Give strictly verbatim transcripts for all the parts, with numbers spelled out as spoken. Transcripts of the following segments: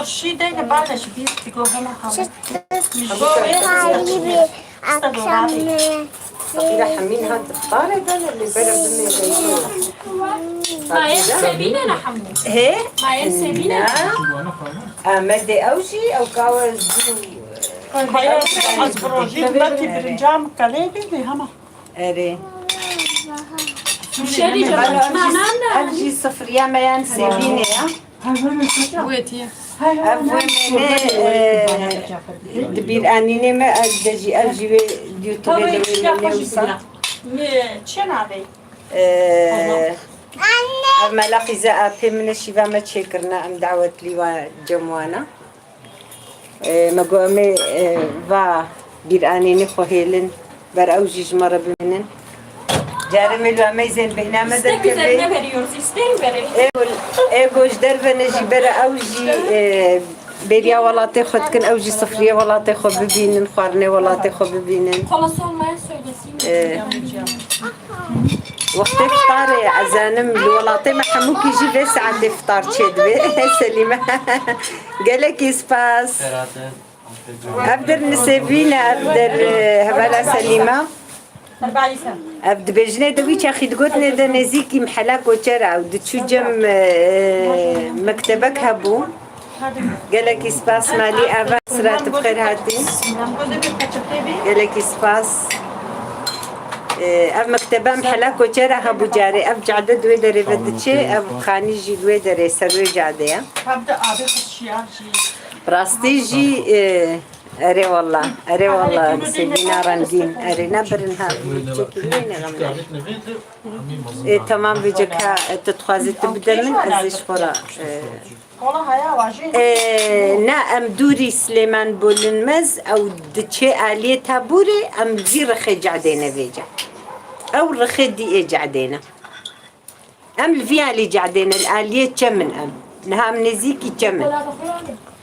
Şî de ne bale şî bir tigo hema hama. Sahibi akşamı. Sefîra hemîn hat iftarê de ne lê bere bimê de. Mayên Sebîne ne hemû. He? Mayên Sebîne. Amedê ew jî ew kawe zû. Hayır, az projeyim belki birinci am kaleydi de hema. Erê. Şerî Ev cemaat. jî, ev jî sifriya me yan Sebîne ya. Wetiye. Ev wê mene, e, di bîranînê me, ez de jî, ev jî wê YouTube de wê mene wisa. Mi çi navê? E, ev mela qîze apê min e, şîva me çêkirine, em dawetlî wa cem wana. E, me got em ê, e, va bîranînê xwe hêlin, ber ew jî ji me re bimînin. Carê me li Ameyzên bêhna me İstek üzerine derkeve. Veriyoruz, isteği verelim. Ê ol-, ê go ji derve ne jî bere ew jî, e, bêriya welatê xwe dikin, ew jî sifriyê welatê xwe bibînin, xwarinê welatê xwe bibînin. Kolası olmayan söylesin. Ee, Wextê fitarê ezanim li welatê me hemûkî jî vê saetê fitar çêdibe. Selîme. Gelekî spas. Ev der nisêbîne, ev der, e, hevala Selîma. Ev dibêjinê de wî çaxî digotinê de nêzîkî mihela koçera û diçû cem, e, mektebek hebû. Gelekî spas malî ava sirat bi xêr hatî. Gelekî spas. E, ev mektebe mihela koçera hebû carê. Ev cade di wê derê ve diçê, ev xanî jî di wê derê ser wê cadê ye. Bi rastî jî, e, Erê walla, erê walla, Sebîna rengîn. Erê, ne birin ha, çekî wê ne gamle. E, tamam, vêce ka, e, tu dixwazî tu bide min, ez ê ji xwe re, e, e, ne, em dûrî Silêman Bolinmez, ew diçê aliyê Tabûrê, em vî rixê cadê ne vêce. Ew rixê dî ê cadê ne. Em li vî alî cadê ne, li aliyê çem in em. Niha em nêzîkî çem in.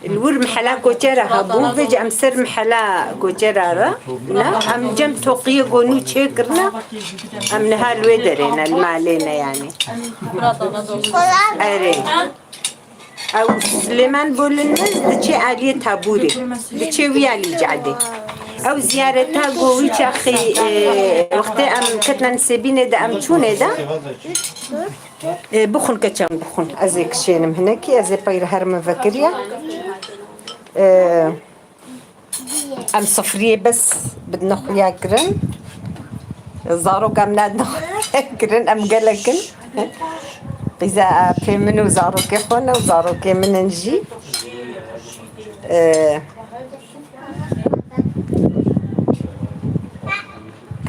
Li wir mihela koçera hebû, vêce em ser mihela koçera re ne, em cem toqiyê gonû çêkirine, em niha li wê derê ne, li malê ne yanî. Erê. Ew Silêman Bolinmez diçe aliyê Tabûrê. Diçe wî alî cadê. Ew ziyareta go wî çaxî, e, wextê em ketine Nisêbînê de em çûnê de. E, bixwin keçan bixwin. Ez ê kişênim hinekî, ez ê peyre herme vekiriya. E, Em sifriyê bes bidine xuya kirin. Zarok em nedine xuya kirin, em gelek in. Qîza pê min û zarokê xwe ne û zarokê min in jî. Ee,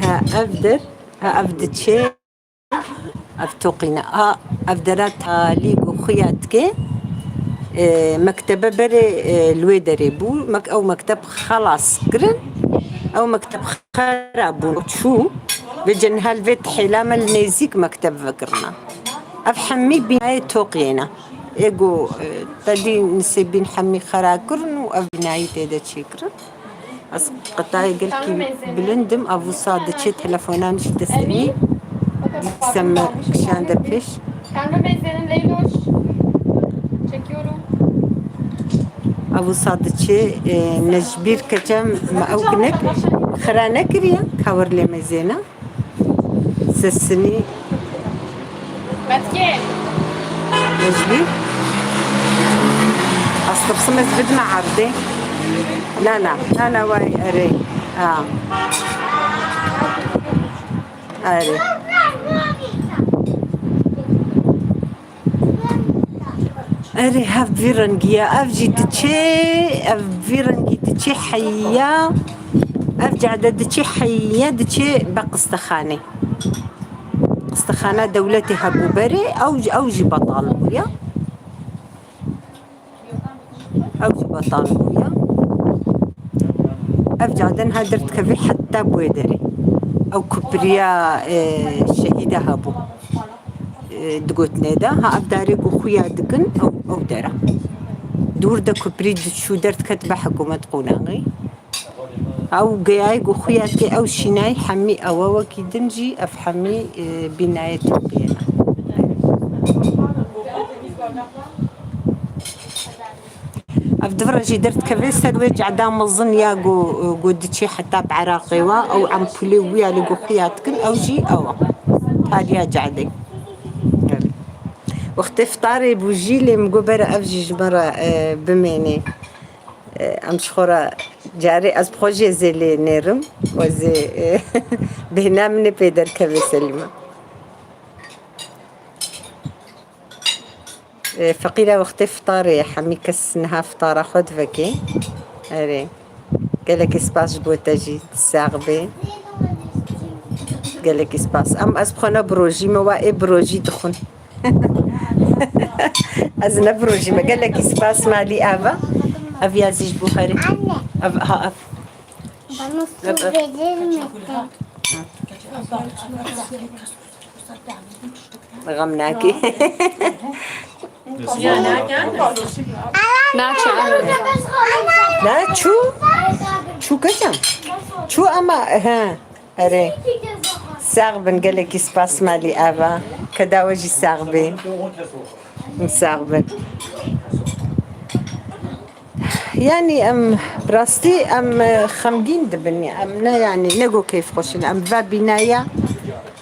ha, ev dir, ha, ev diçe. Ev toqîne. A, ev dera talî ku xuya dike, e, mektebe berê, e, li wê derê bû. Mek-, ew mekteb xelas kirin. Ew mekteb xera bûn. Çû. Vê cenhel vê tihêla me li nêzîk mekteb vekirina. Ev hemî bînayê toqiyê ne. Ê ku, e, te dî nisêbîn hemî xera kirin û ev bînayî tê de çêkirin. Ez qetayê gelkî bilind im, ev wisa diçê telefonan jî destê min. Dîsa me kişande pêş. Kanka benzerin Leyloş. Çekiyorum. Ev wisa diçê, e, me ji bîr keçe me ew kinek xira nekiriye, ka wir lê me zêne. Sesini. Betke. Mecbur. Astırsı mesbit mi ardı? Na, na, na, na, vay, erê. Ha. Erê. Erê, hev vî rengî ye. Ev jî diçê, ev vî rengî diçê heya. Ev cade diçê heya, diçê be qistexanê. Qistexana dewletê hebû berê, ew, ew jî betal bûye. Ew jî betal bûye. Ev cade niha derdikeve heta bi wê derê. Ew kupriya, e, şehîda hebû. E, digotinê de, ha, ev darê ku xuya dikin, ew, ew dera. Dûr de kuprî diçû derdiketibe hikûmet qonaxê. Ew geyayê ku xuya dike, ew şînayî hemî ew e, wekî din jî ev hemî, e, bînayê toqiyê ne. Ev di vir re jî derdikeve ser wê cehda mezin ya ku, ku diçê heta bi Iraqê wa, ew empûlê wî ya li ku xuya dikin, ew jî ew e. Tariya cehdê. Wextê fitarê bû jî lê min got bere ev jî ji me re, e, bimênê. E, em ji xwe re carê ez bi xwe jê zê lê nêrim. We zê, e, bêhna min ê pê derkeve Selîma. E, feqîra wextê fitarê, hemî kes niha fitara xwe divekê. Erê. Gelekî spas ji bo te jî, sax bê. Gelekî spas. Em ez bi xwe ne bi rojî me, wa ê bi rojî dixwin. Ez ne bi rojî me. Gelekî spas malî ava. Ev ya zî ji bo herê. Anne. Ev, ha, ev. Bana su verir misin? Xem nakî. Naçe. Na çû? Çû keçem? Çû ama, he. Erê. Sax bin, gelekî spas malî ava. Keda we jî sax bê. Sax bin. Yanî em bi rastî em, e, xemgîn dibin. Em ne, yanî ne ku kêfxweş in. Em bi va bînaya,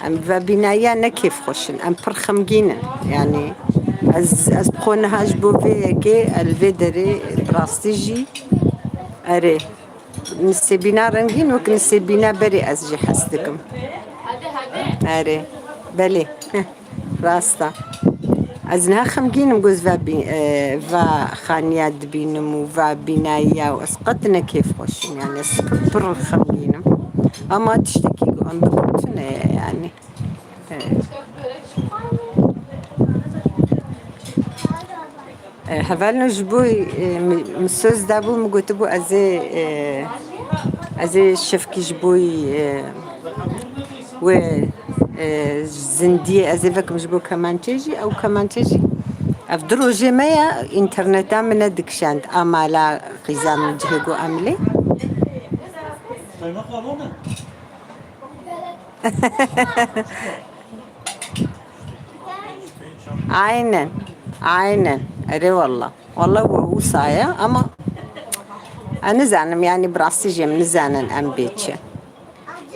em bi va bînaya ne kêfxweş in. Em pir xemgîn in. Yanî ez, ez bi xwe niha ji bo vê yekê, ez li vê derê bi rastî jî, erê, nisêbîna rengîn wek nisêbîna berê ez jî hez dikim. Erê, belê. Rast e. Ez niha xemgîn im, ku ez va bî-, e, va xaniya dibînim û va bînayiya û ez qet ne kêfxweş im, yanî ez pir xemgîn im. Ama tiştekî ku em bikin tune ye, yanî. E. E, hevalno ji bo, e, min, min söz dabû, min gotibû ez ê, e, ez ê şevkî ji bo, e, wê, e, zindiyê ez ê vekim ji bo kemançê jî, ew kemançê jî. Ev du rojê me ya, înterneta min nedikişand, a mala qîza min cihê got em lê. Aynen. Aynen. Erê wallah. Wallah we wisa ye ama ez nizanim, yanî bi rastî jî em nizanin em bê çi.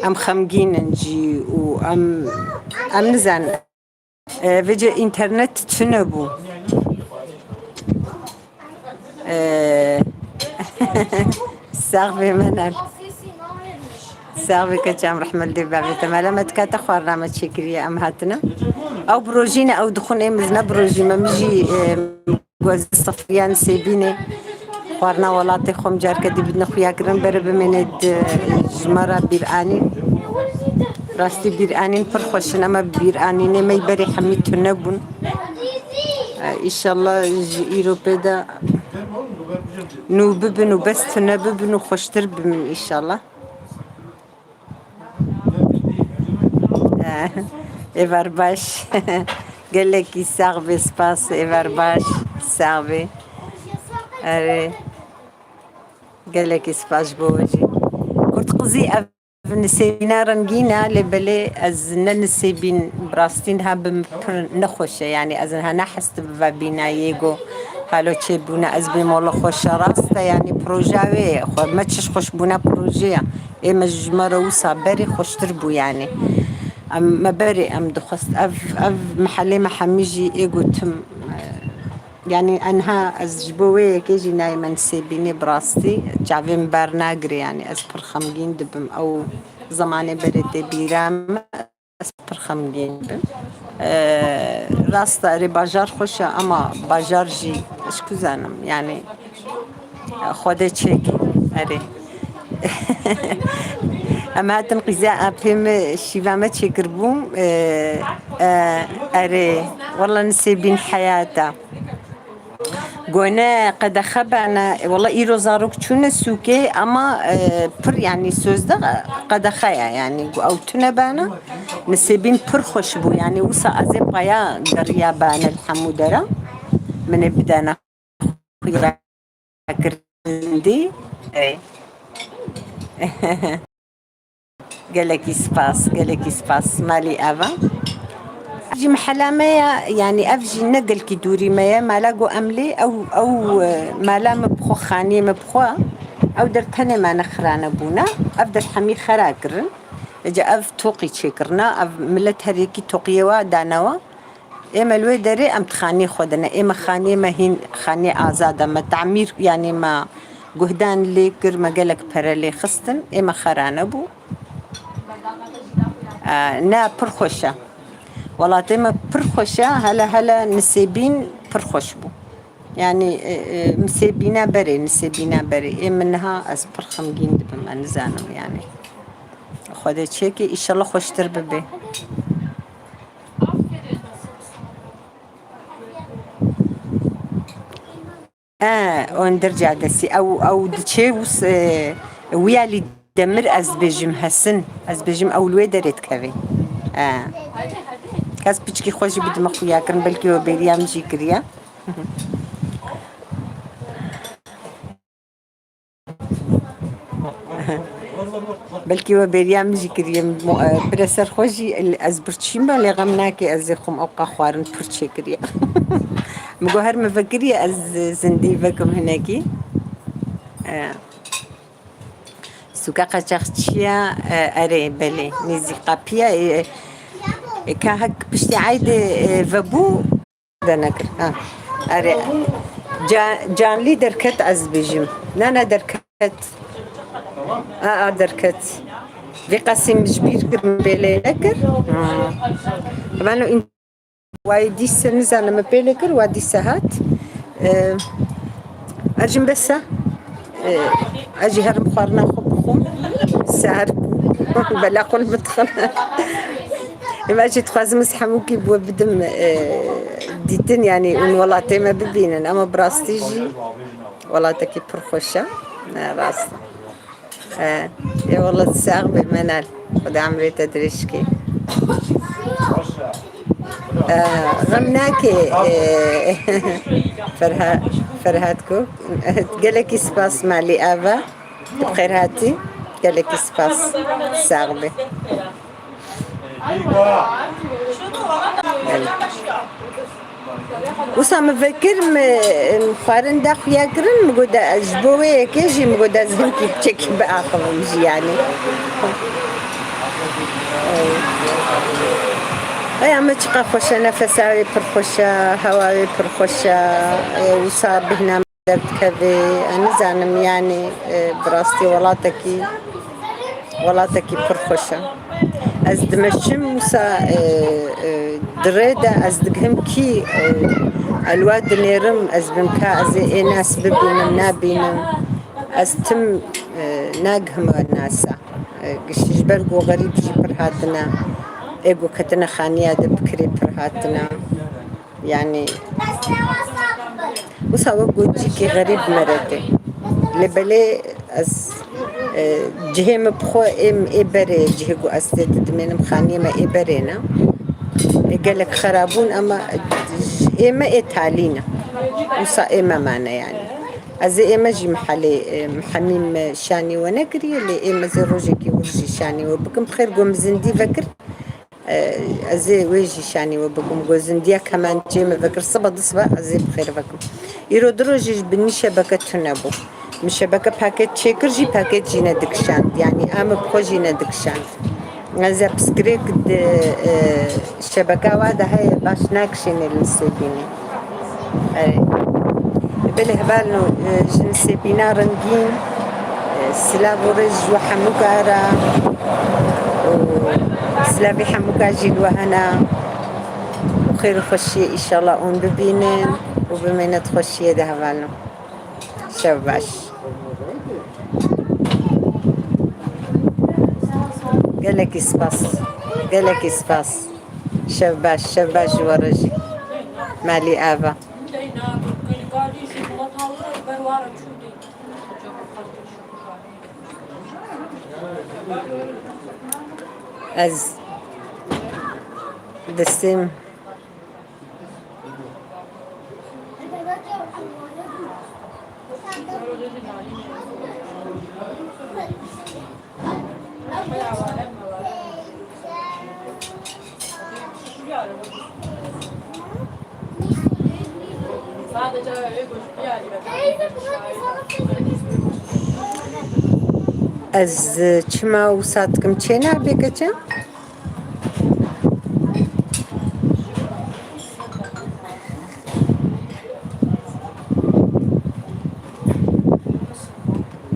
Em xemgîn in jî û em, em nizanin. E, vêce înternet çi nebû? E, sax bê Menan. Sax bê keçam rehmet dê bavê te. Mala me dikate xwarina me çêkiriye em hatine. Ew bi rojî ne, ew dixwin ê min ne bi rojî me. Min jî, e, goz Sefriyan Sêbînê. Xwarina welatê xwe em carke dî bidine xuyakirin, bere bimêne di ji me re bîranîn. Rastî bîranîn pir xweş in, ema bîranînê me berê hemî tune bûn. E, îşallah ji îro pê de nû bibin û bes tune bibin û xweştir bibin îşallah. Êvar baş. Gelekî sax bê, spas, êvar baş, sax bê. Erê. Gelekî spas ji bo we jî. Kurtqizî ev nisêbîna rengîn e, lê belê ez ne nisêbîn bi rastî niha bi min pir nexweş e. Yanî ez niha ne hez dibim va bînayê ku halo çêbûne ez bêm wela xweş e. Rast e, yanî proja wê ye. Xwe me çi ji xweş bûne proje ye. Ê me ji me re wisa berê xweştir bû yanî. Em, me berê em dixwest. Ev, ev mehelê me hemî jî ê gotim, e, yanî enha ez ji bo wê yekê jî nayê me nisêbînê bi rastî. Çavê min bernagire yanî ez pir xemgîn dibim. Ew zemanê berê tê bîra me. Ez pir xemgîn bim. Ee, rast e, erê bajar xweş e, ama bajar jî, ez ku zanim, yanî, Xwedê çêkî, erê. Em hatin qîza, em pê me şîva me çêkiribû, ee, ee, erê, wela nisêbîn heyata. Gone qedexe bene, wela îro zarok çûne sûkê, ama, e, pir, yanî, sözde qedexe ye, yanî, ew tune bene, nisêbîn pir xweş bû, yanî, wisa ez ê paya geriya bene li hemû dera, min ê bidene xuya kirindî. Ey. Gelekî spas, gelekî spas. Malî ava. Ev jî mehela me ye, yanî ev jî ne gelkî dûrî me ye. Mala ku em lê, ew, ew, e, mala me bi xwe, xaniyê me bi xwe, ew der tenê me nexirane bûne. Ev der hemî xera kirin. Ece ev toqî çêkirine, ev milet her yekî toqiyê wa danewa. Ê me li wê derê em di xaniyê xwe de ne. Ê me xaniyê me hîn xaniyê azad e. Me tamîr, yanî me guhdan lê kir, me gelek pere lê xistin. Ê me xera nebû. E, ne, pir xweş e. Welatê me pir xweş e. Hele hele Nisêbîn pir xweş bû. Yanî, e, e, Nisêbîna berê, Nisêbîna berê. Ê min niha ez pir xemgîn dibim, ez nizanim yanî. Xwedê çêkê, îşallah xweştir bibe. E, Onder Cadesi. Ew, ew diçe û s-, e, wiya lî demir ez dibêjim hesin. Ez dibêjim ew li wê derê dikeve. E. Ez piçkî xwe jî bidime xuya kirin, belkî we bêriya min jî kiriye. Belkî we bêriya min jî kiriye. Mo-, e, pire ser xwe jî ez birçî me, lê xem nake, ez ê xwim ewqa xwarin pir çêkiriye. Min got her min vekiriye ez zindî vekim hinekî. E, Sûka Qaçaxçiya, e, erê, belê, nêzî qapiya, e, e, ka hek piştî eydê, e, vebû, de nekir. Ha. Erê. Ca-, canlî derket ez dibêjim. Ne, ne derket. A, a derket. Vê qasî min ji bîr kir, min pê lê nekir. Ha. Bano in-, wayê dîse nizanim min pê lê kir, wa dîse hat. Ee, ez jî bes e. Ee, ez jî herim xwarina xwe bixwim. Sehar bela xwe li min dixin. Êva jî dixwazim ez hemûkî bi we bidim, e, dîtin, yanî hûn welatê me bibînin. Ama bi rastî jî welatekî pir xweş e. Ne, rast e. E, ê wela sax be Menal. Xweda emrê te dirêj ke. E, xem nake, e, Ferha-, Ferhat ku. Gelekî spas malî ava. Tu bi xêr hatî. Gelekî spas. Sax be. Wisa min vekir, min xwarin da xuya kirin, min got de ez ji bo wê yekê jî, min got de ez hinkî piçekî biaxivim jî yanî. Heya me çiqa xweş e, nefesa wê pir xweş e, hewa wê pir xweş e, wisa bêhna derdikeve, ez nizanim, yanî, e, bi rastî welatekî, welatekî pir xweş e. Ez dimeşim wisa, e, e, di rê de ez digihim kî, e, elwa dinêrim, ez bim ka ez ê nas bibînim, nabînim. Ez tim, e, nagihim nasa. E, giştî ji ber ku xerîb jî pir hatine. Ê ku ketine xaniya de bi kirê pir hatine. Yanî, wisa wek got cîkî xerîb merete. Lê belê ez, e, cihê min bi xwe ê, ê berê, cihê ku ez tê de dimênim, xaniyê me ê berê ne. Ê gelek xera bûn, ama ê me ê talî ne. Wisa ê me mane yanî. Ez ê ê me jî mihelê, e, mihemî me şanî we nekiriye, lê ê me zê rojekî wir jî şanî we bikim. Bi xêr ku min zindî vekir. Ez ê wê jî şanî we bikim. Got zindiya kemençê me vekir, sibe du sibe ez ê bi xêr vekim. Îro du rojê ji binî şebeke tune bû. Min şebeke paket çêkir jî, paket jî nedikişand. Yanî a min bi xwe jî nedikişand. Ez ê piskirêk di, e, şebeka wa de heye, baş nakişêne li Nisêbînê. Erê. Belê hevalno, e, ji Nisêbîna rengîn, e, silav û rêz ji we hemûka re û silavê hemûka jî li we hene û xêr û xweşiyê, îşallah hûn bibînin û bimêne di xweşiyê de hevalno. Şev baş. Gelekî spas. Gelekî spas. Şev baş, şev baş ji we re jî. Malî ava. Ez destê min Ez çima wisa dikim çêna bê keçim?